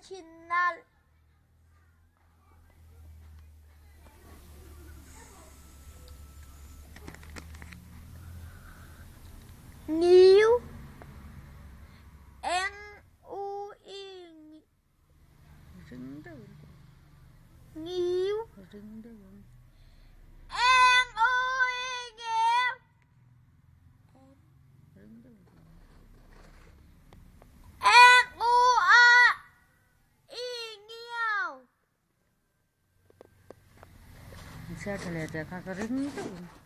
Original New N U I New N U I G N U A I nhiều. Chhiar tha leh teh kha ka ring deuh.